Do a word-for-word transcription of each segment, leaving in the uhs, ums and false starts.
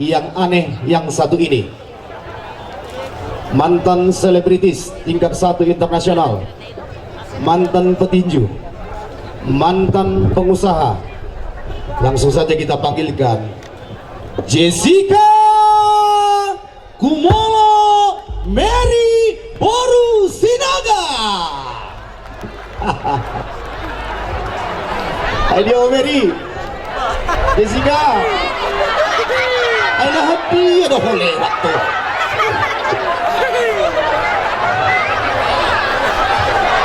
Yang aneh yang satu ini. Mantan selebritis tingkat satu internasional, mantan petinju, mantan pengusaha. Langsung saja kita panggilkan Jessica Kumolo Mary boru Sinaga. Ayo, Mary. Jessica. Ayo, happy, ada hole waktu.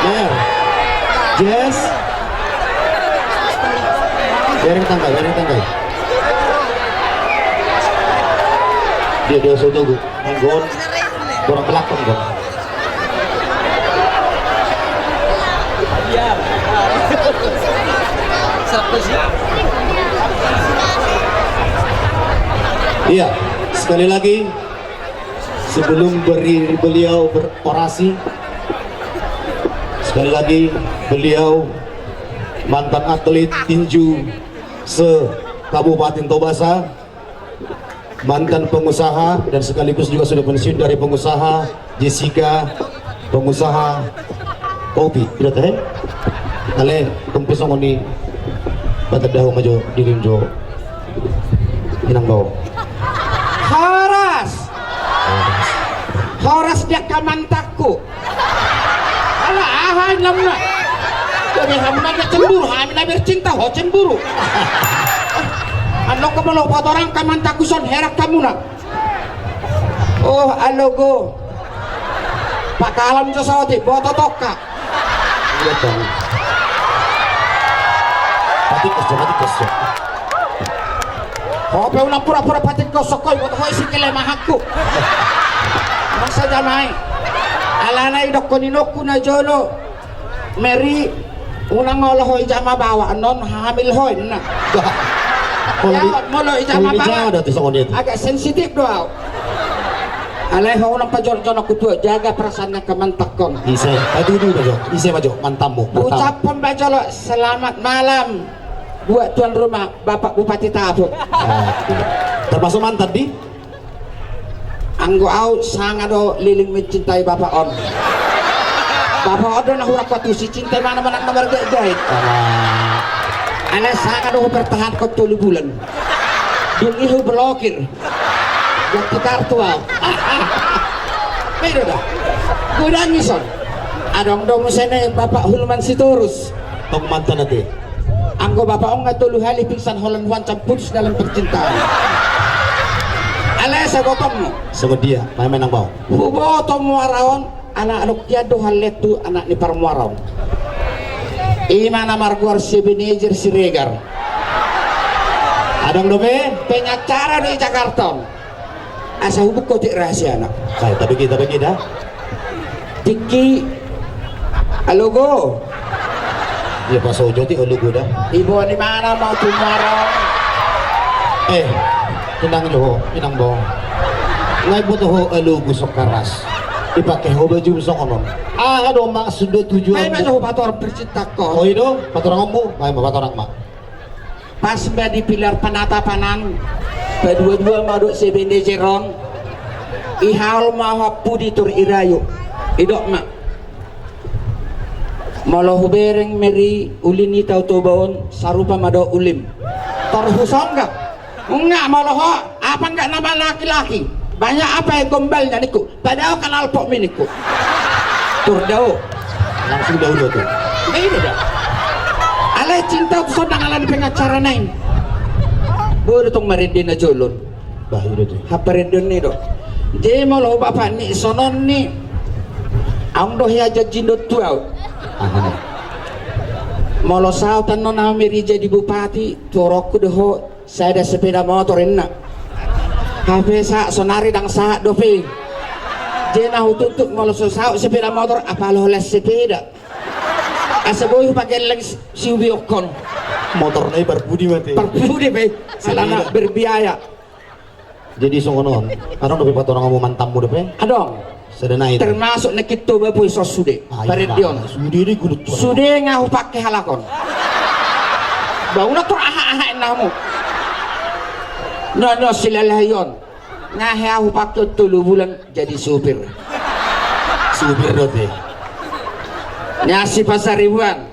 Mer. Jess. Bereng tangga, bereng tangga. Dia, dia soto, Bu. Anggon. Kurang belakang, Bang. Iya, sekali lagi, sebelum beri beliau berorasi, sekali lagi, beliau mantan atlet tinju se-Kabupaten Tobasa, mantan pengusaha dan sekaligus juga sudah pensiun dari pengusaha, Jessica, pengusaha kopi, tidak tahu? Ale, kempes songon i, patadahu ma jo dirim jo. Inang bao. Horas. Horas di angka mantanku. Ala aha inna muna. Jadi hamuna na cemburu, hami na bercinta, ho cemburu. Annon ko molo patorang angka mantanku son, heran hamuna. Oh, alogo. Pakalam jo saotik, boto tongka. Iya, Bang. Patik kos, patik kos. Ho pe unang pura-pura patik kos, sokoi, boto ho isi kelemahanku. Masa jamai. Alana idokkon inongku na jolo. Mary, unang olo ho ijama baoa, annon hamil ho inna. Bah. Molo ijama baoa. Agak sensitif do au. Alai ho unang pajorjor ho tu au, jaga perasaan angka mantanhon. Ise, patudu ma jo, ise ma jo mantanmu. Ucaphon ma jolo selamat malam buat tuan rumah, Bapak Bupati Taput. Oke. Termasuk mantan di? Anggo au sanga do leleng mencintai bapak on. Bapak on do na hurang kuatusi, cinta i manang na margait-gait. Alai sanga do hupertahankon tolu bulan. Dung i hublokir. Ganti kartu au. Beda da. Godang ison. Adong do muse ni Bapak Hulman Sitorus. Tong mantan ate. Anggo bapak on nga tolu hali pingsan holan huancam putus dalam percintaan. Alai sai botongmu. Songon dia, main-main nang bao. Huboto muara on, anak adong dia do hallet tu anak ni parmuara on. Ima na margoar si Ebenezer Siregar. Adong dope? Pengacara do i Jakarta on. Asa hubuka otik rahasiana. Sai, tabege, tabege da. Tingki, alogo. Ia pasojo ti alogo da. Iboan imana ma tu muara on. Eh, inang jo ho, inang bao. Nga iboto ho alogo so karas. Dipake ho baju songon on. Aha do maksud dohot tujuanmu? Ai ma jo ho pator percintaan. Oh, i do, patorangonmu. Ai ma, patorang ma. Pas ma di pilar panatapan an, padua-dua ma dohot si Ebenezer on, ihaol ma ho ampudi tor i rayu, idok ma. Molo hubereng Mary uli ni Tao Toba on, sarupa ma dohot ulim. Tor husonggap. Nga molo ho, apa nga nama laki-laki? Banyak apa yang gombalnya ningku? Padao kan alpok mi ningku. Tor dao. Langsung dao do tu. Beda da. Alai cinta tu sonang alani pengacara nai. Bodo tong marende na jolo on. Bah, i do tu. Haparendeon ni do. Jadi molo bapak ni sonon ni. Aung do hea janji do tu au. Aha. Molo saut annon au Mary jadi bupati, tu orokku do ho. Sada sepeda motor inna. Hape sa sonari ndang sahat dope. Jadi na hutuntut molo so saut sepeda motor, apala holan sepeda. Asa boi hupagelleng si, si ubiongkon. Motor na i parpudi mate. Parpudi pe. Alana berbiaya. Jadi songon on. Adong dope patorangonmu mantanmu dope? Adong. Sada nai. Termasuk na kito bapui so sude. Parendeon. Sude di gulut. Sude nga hupake halak on. Bauna tor aha-aha ennamu. Nonnon silalahi on. Nga hea hupake on tolu bulan jadi supir. Supir do te. Nga si Pasaribuan.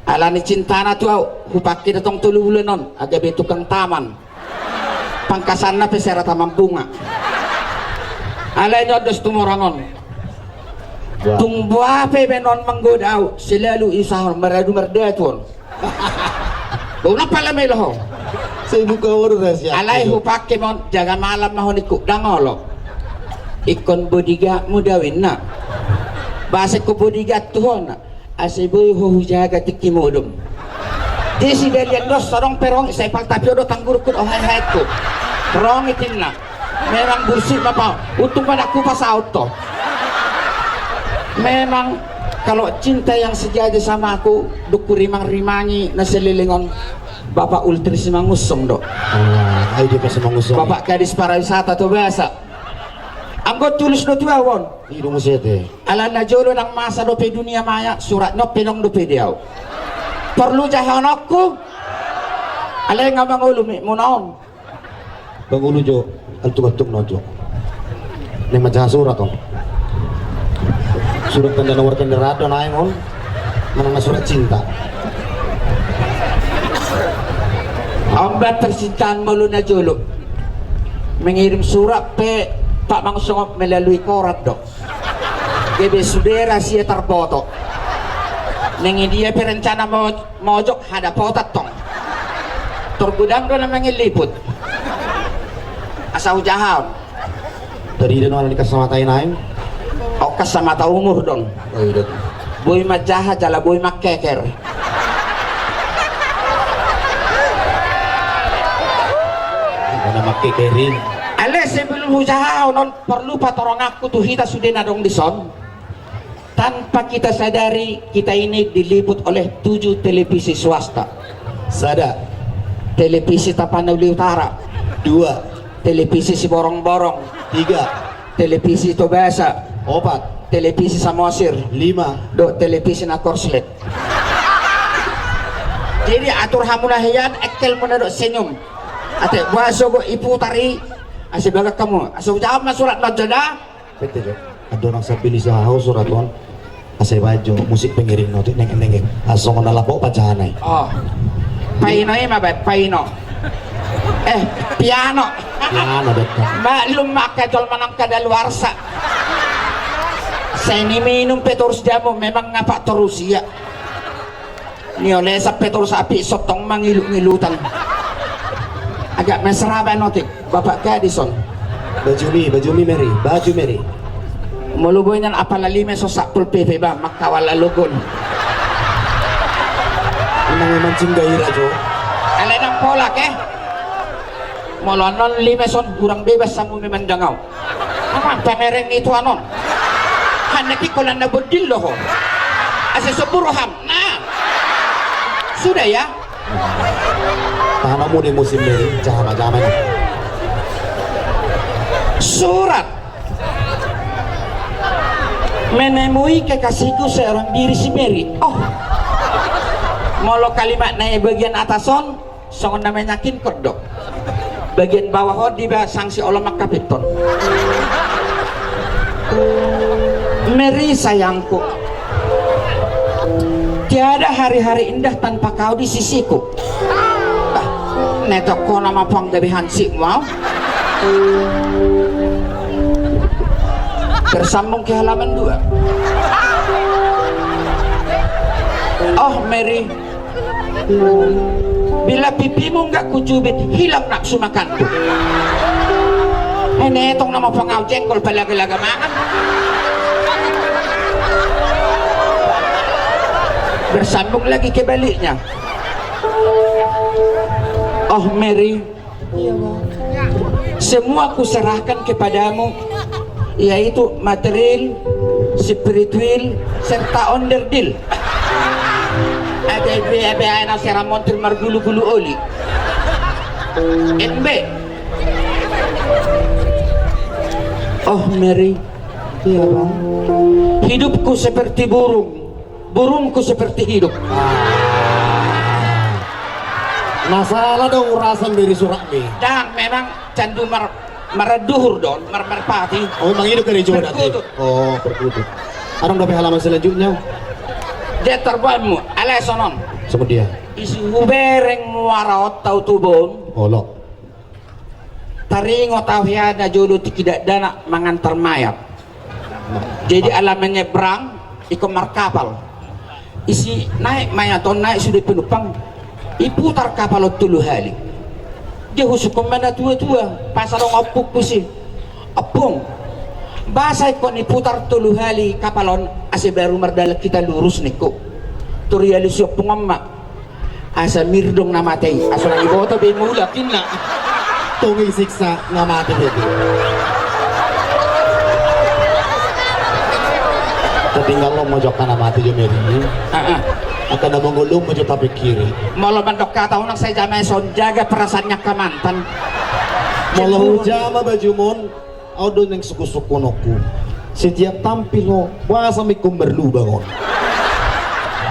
Alani cintana tu au, hupake do tong tolu bulan on, gabe tukang taman. Pangkasanna pe sera taman bunga. Alai nondos tumorang on. Tung boa pe baen on manggoda au, selalu iusahahon maradu mardatu on. Bau na pala melo ho. Sai buka baru rahasia. Alai hupake ma on, jaga malam ma ho ningku, dang olo. Ingkon bodyguard-mu do au inna. Ba sai ingkon bodyguard tu ho na. Asa boi ho hujaga tingki modom. Jadi si Dalian dos so adong pe rongit, sai paltapi ho do tanggurungku do haehaengku. Rongit inna. Memang bursik ma pau. Untung ma dang hupasaut ho. Memang kalau cinta yang sejati sama aku, dung hurimang-rimangi na saleleng on, Bapak Ultris Simangunsong do. Ah, ai dia pas Simangunsong. Bapak Kadis Pariwisata Tobasa. Anggo tulus do tu au on. Ido muse te. Ala na jolo nang masa dope dunia maya, surat ni on pe adong dope di au. Porlu jahahononku? Alai nga mangolu mikmuna on. Mangolu jo, antuk-antuk na on jo. Naeng manjaha surat on. Surat tanda nomor kendaraan do naeng on. Manang na surat cinta. Ambat percintaan molo na jolo. Mengirim surat pe Pak Mangunsong on melalui koran do. Gabe sude rahasia tarboto. Nang i dia pe rencana mo-, mojok hadapotan tong. Tor godang do na mangaliput. Asa hujahahon. Tadi do nang di kacamata i naeng. O, kacamata umur do on. Oh, iya. Boi manjaha jala boi mangkeker. Mana mangkeker i? Ale, sebelum hujahahon on, porlu patoranganku tu hita sude na adong dison. Tanpa kita sadari, kita ini diliput oleh tujuh televisi swasta. Sada. Televisi Tapanuli Utara. Dua. Televisi Siborongborong. Tiga. Televisi Tobasa. Opat. Televisi Samosir. Lima. Dohot televisi na korslet. Jadi atur hamu na hian, engkel muna dohot senyum. Ate, boha sogot iputar i, asa bagak hamu. Asa hujawab ma surat na on jo da. Bete jo. Andorang sambil isaha ho surat on. Asa ibaen jo musik pengiring na on tu, nengek, nengek. Asa songon na lapo panjaha na i. Oh. Paino i ma baen, paino. Eh, piano. Piano, betul. Maklum ma angka jolma na angka daluarsa. Sai niminum pe torus jamu, memang nga patorusia. Niolesan pe torus api, so tong mangilut-ngilutan. Agak mesra baen otik, Bapak Gadis on. Bajumi, bajumi Mary, baju Mary. Molo boi nian apala lima so satpol P P ba, mangkawal alogon. Memang mancing gairah jo. Ale dang pola ke. Molo annon lima son hurang bebas hamu memandang au. Aha, pamereng ni tuan on. Hanna ki kolan na bondil do ho. Asa so buru ham. Nah. Sudah ya. Tahan hamu di musim ini, jama-jama ini. Surat. Menemui kekasihku seorang diri si Mary. Oh. Molo kalimat na i bagian atas on, songon na menyakinkan do. Bagian bawah on diba sanksi olo mangkapithon. Mary sayangku, tiada hari-hari indah tanpa kau di sisiku. Bah, netok ho nama panggabehan si mau. Tersambung ke halaman dua. Oh Mary, bila pipimu nggak kucubit, hilang nafsu makanku. Eh, netong nama pangau jengkol palaga-laga mangan. Bersambung lagi ke baliknya. Oh Mary, Iya, Bang. Semua kuserahkan kepadamu, yaitu materil, spiritual, serta onderdil. Ada B A B A na sera montir margulu-gulu oli. N B. Oh Mary. Iya, Bang. Hidupku seperti burung. Burungku seperti hidup. Ah. Na sala do urasan beri suratmi. Ndang, memang candu mar-, maranduhur do on, mar-, marpati. Oh, memang i do karejo berarti. Perkutut. Oh, perkutut. Adong dope halaman selanjutnya? Dia tarboanmu, alai songon on. Songon dia. Isi hubereng muara on tu Toba on. Olo. Taringot au hea najolo tingki dakdanak mangantar mayat. Jadi ala menyeberang, ingkon markapal. Isi naek mayat on, naek sude penumpang, iputar kapal on tolu hali. Dia husungkun ma natuatua, pas adong ompungku si, "Ompung, boasa ingkon iputar tolu hali kapal on asa baru mardalan hita lurus?" ningku. Tor dialusi ompung on ma, "Asa mirdong na mate i, asa unang diboto be mulak," ninna. Tung disiksa na mate be. Tatinggal on ma jo angka na mate jo, Meri. Ah, ah. Angka na mangolu on ma jo tapingkiri. Molo mandok hata unang sai jama i, songon jaga perasaanna angka mantan. Molo hujama bajum on, au do naeng sungkunsungkunonku. Setiap tampil ho, boasa ma ingkon marlubang on?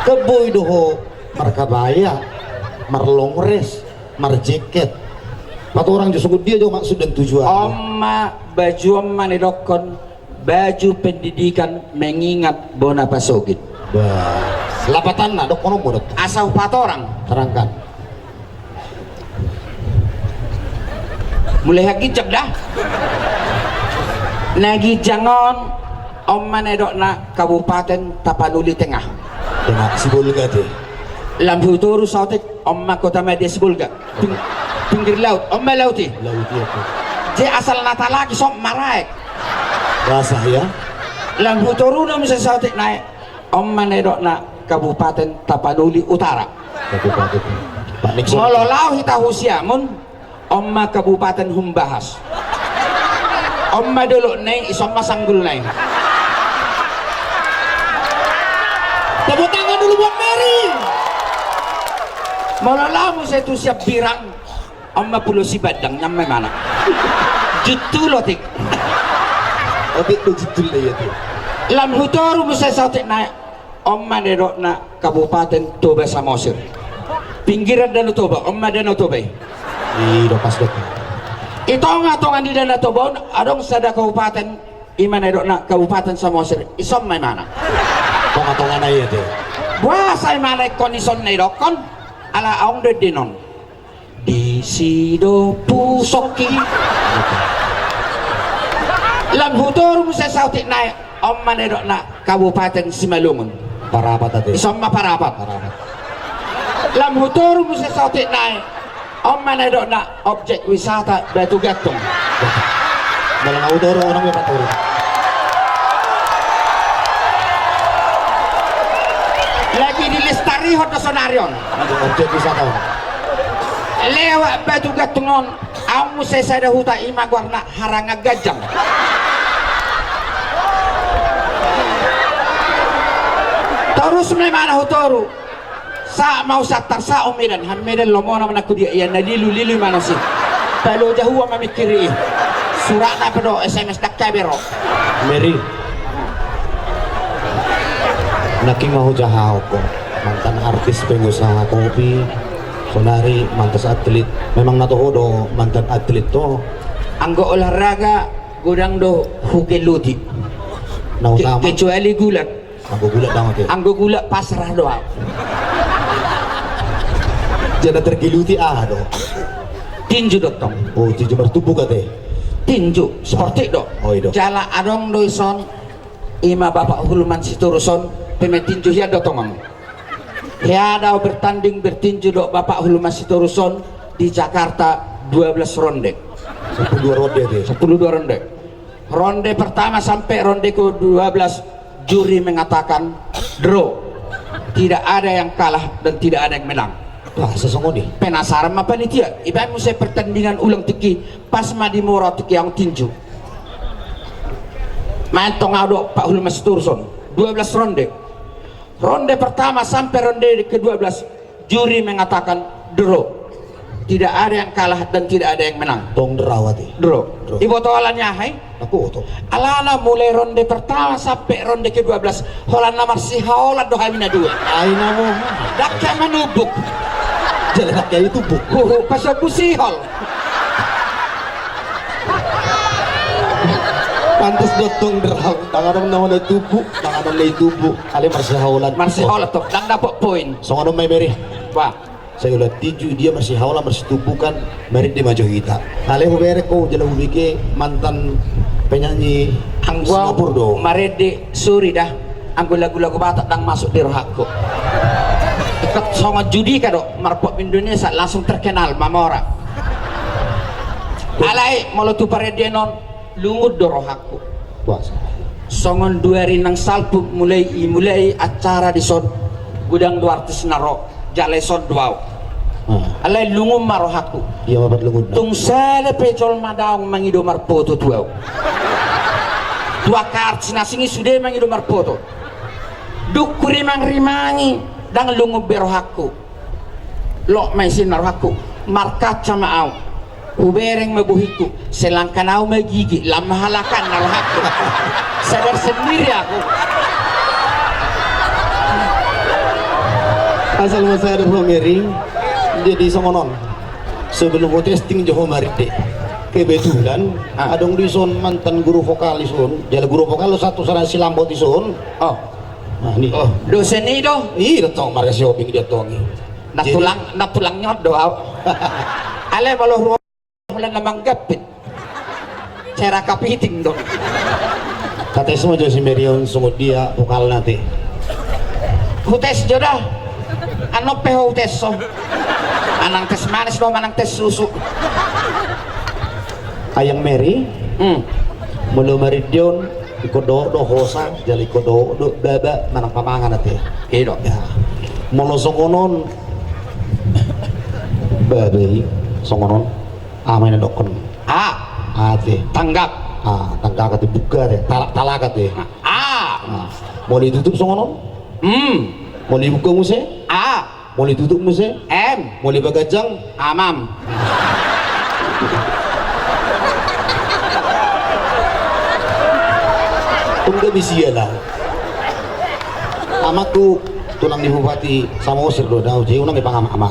Kan boi do ho markabaya, marlongres, marjeket. Patorang jo songon dia jo maksud dan tujuan. On ma baju on ma nidokkon baju pendidikan mengingat bona pasogit. Bah, lapatanna dokkon on ma dokkon. Asa hupatorang. Terangkan. Mulai haginjang da. Na ginjang on, on ma nidokna Kabupaten Tapanuli Tengah. Tengah, Sibolga te. Lam hutoru saotik, on ma kota madya Sibolga. Ping-, pinggir laut, on ma laut i. Laut i, oke. Jadi asal na talagi, songon maraek. Basah ya. Lam hutoru na muse saotik naek, on ma nidokna Kabupaten Tapanuli Utara. Kabupaten. Pak Nixon. Molo laho hita hu Siamun, on ma Kabupaten Humbahas. On ma dolokna i, ison ma sanggulna i. Tepuk tangan dulu buat Mary. Molo laho muse tu Siambirang, on ma Pulo Sibandang, nian ma imana. Junttul otik. Otik do junttul da ia tu. Lam hutoru muse saotik naek, on ma nidokna Kabupaten Toba Samosir. Pinggiran Danau Toba, on ma Danau Toba i. I do pas do. I tongatonga ni Danau Toba on adong sada kabupaten, i ma nidokna Kabupaten Samosir, ison ma imana. Tongatongana ia te. Boasa imana ingkon ison na idokkon? Ala adong do endena on. Disi do pusokki. Lam hutoru muse saotik naek, on ma nidokna Kabupaten Simalungun. Parapat ate. Ison ma Parapat. Parapat. Lam hutoru muse saotik naek, on ma nidokna objek wisata Batu Gantung. Molo nga hutoru, unang be patoru. Lagi dilestarihon do sonari on. Objek wisata on. Lewat Batu Gantung on, adong muse sada huta, i ma goarna Harangan Ganjang. Torus ma imana hutoru. Sahat ma hu Siantar, sahat hu Medan, ham Medan lomona ma nangkin dia, ia na lilu, lilu imana si. Paloja hu au mamingkiri i. Suratna pe do, S M S, ndang kabar ro. Mary. Nangkin ma hujaha ho, mantan artis, pengusaha kopi, sonari mantan atlet. Memang na toho do mantan atlet to. Anggo olahraga godang do hugeluti. Na utama. Ke-, kecuali gulat. Anggo gulat ndang ate. Anggo gulat pasrah do au. Jala targeluti aha do? Tinju do tong. Oh, tinju martumbuk ate. Tinju, sportif do. Oh, i do. Jala adong do ison, i ma Bapak Hulman Sitorus on, pemain tinju hian do tong on. Hea do au bertanding bertinju dohot Bapak Hulman Sitorus on di Jakarta dua belas ronde. Sampulu dua ronde ate. Sampulu dua ronde. Ronde pertama sampe ronde kedua belas, juri mengatakan draw. Tidak ada yang kalah dan tidak ada yang menang. Wah, sasongon i. Penasaran ma panitia, ibaen muse pertandingan ulang tingki, pas ma di Muara tingki adong tinju. Maen tong au dohot Pak Hulman Sitorus on, dua belas ronde. Ronde pertama sampe ronde kedua belas, juri mengatakan draw. Tidak ada yang kalah dan tidak ada yang menang. Tong draw ate. Draw. Draw. Iboto holan ni aha i? Aku oto. Alana mulai ronde pertama sampe ronde kedua belas, holan na marsihaolan do hami na dua. Ai na mo. Ndang hea manumbuk. Jadi tubuh. Huhu, pas aku sihol. Pantas dotong derau, tangan dong nama na tubuh, tangan dong na tubuh. Ale marsihaolan. Marsihaolan tuh, dang dapot poin. Songon on ma i, Mary. Wah. Sai ulang tinju dia marsihaolan, marsitubukan, marende ma jo hita. Ale hubereng ho jala hubege mantan penyanyi Singapura do. Marende, sorry dah. Anggo lagu-lagu Batak dang masuk di rohakku. Ikut songon Judika do, marpop Indonesia langsung terkenal, mamora. Alai molo tu parendean on, lungun do rohakku. Songon dua ari nang salpu mulai i, mulai acara dison, godang do artis na ro, jala ison do au. Alai lungun ma rohakku. Tung sada pe jolma daong mangido marpoto tu au. Tu angka artis na asing i sude mangido marpoto. Dung hurimang-rimangi, dang lungun be rohakku. Lok ma isi na rohakku, markaca ma au. Hubereng ma bohingku, selangkan au ma gigi, lam ma halakan na rohakku. Sadar sendiri aku. Asal ma sadar ho, Mary. Jadi songon on. Sebelum ho testing jo ho marende, kebetulan adong dison mantan guru vokal dison. Jala guru vokal do satu sana si Lambot dison. Oh. Nah, ni. Oh, dosen i do. Ih, datang marga Siobing dia tong i. Na tulang, na tulang nyot do au. Ale molo ruang bulan na manggapit. Cera kapiting do. Tates ma jo si Mary on songon dia vokalna te. Hutes jo dah. Annon pe ho hutes so. Manang tes manis do, manang tes susu. Ayang Mary. Hmm. Molo marende on, ingkon dohot do hosa, jala ingkon dohot do baba manang pamangan ate. Ido. Ya. Molo songon on, baba i songon on, ama i na dokkon. A. Ate. Tanggap. A, tanggap ate, buka ate, talak, talak ate. A. A. Molo itutup songon on? Hmm. Molo ibuka muse? A. Molo itutup muse? Em. Molo ipaganjang? Amam. Tungga bisia lah. Amangku tulang ni Bupati Samosir do dao, jadi unang ipangama-ama.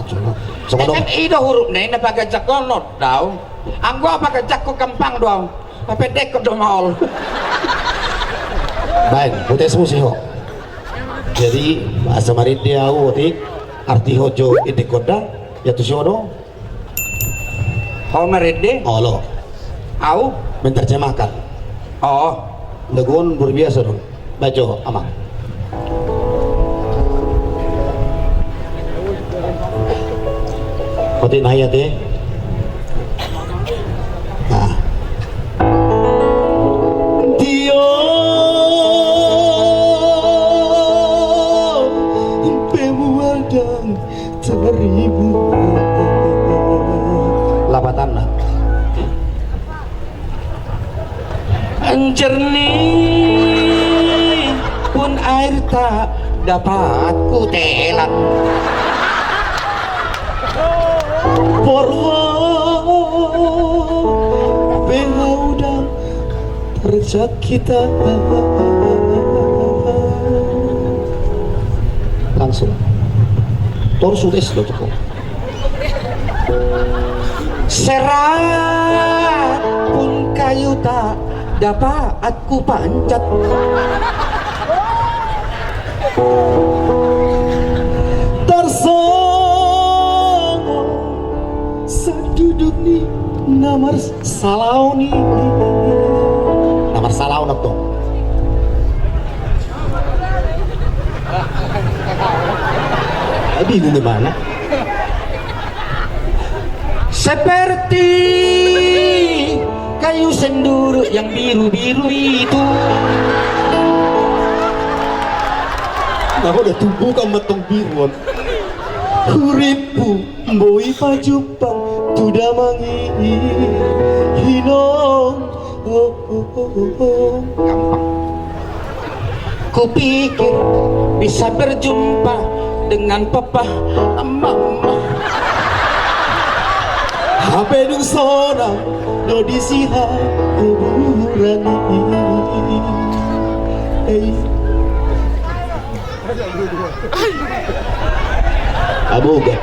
Songon on. Kan i do hurufna i na paganjang on dao. Anggo au paganjangku gampang do au. Papendekkon do maol. Baen, hutes muse ho. Jadi, asa marende au otik, arti ho jo endekkon da, ya tu si ho do. Ho marende? Olo. Au? Menterjemahkan. Oh. Lagu on luar biasa do. Baco, Amang. Otik na i ate. Nah. Dia pemuadang teribu. Lapatanna. Jernih pun air tak dapat kutelan. Porwo pe udang terjang kita. Langsung. Torus udes lo cukup. Serat pun kayu tak dapat kupanjat. Tarsongon saduduk ni na marsalaon i. Na marsalaon antong. Bingung di mana? Seperti kayu senduruk yang biru-biru itu. Nah, udah tubuh kan metong biruan. Hurippu boi pajumpang tu damang i, hinom. Gampang. Kupikir bisa berjumpa dengan papa mama. Hape dung sonang do disi hakuburan i. Aboga.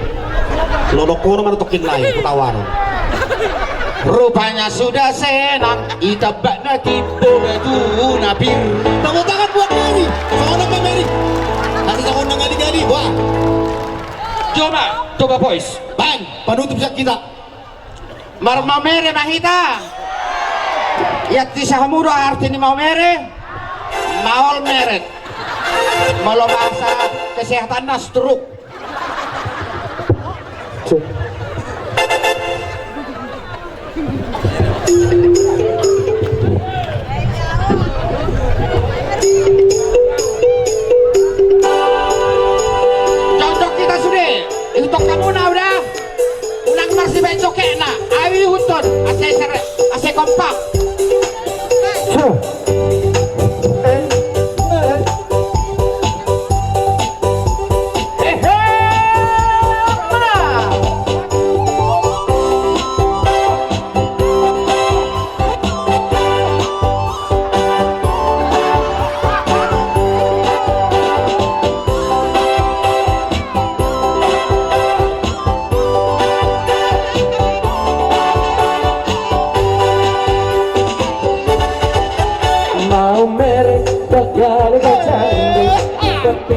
Lolok kono mana tokin lai ketawa. Rupanya sudah senang, itambak na timbo batu na pir. Tepuk tangan buat Mary. Songon apa Mary? Nanti songon na gali-gali, wah. Coba, coba boys. Bang, penutup siap kita. Marmaumere ma hita. Ia tisa hamu do arti ni maumere. Maol meret. Molo bahasa kesehatanna stroke. Cocok kita sude. Itu tong kamu na udah. Unang marsibaen jokekna, ayo ihuthon, ase sere, ase kompak. Maumere, tagali bacang, tapi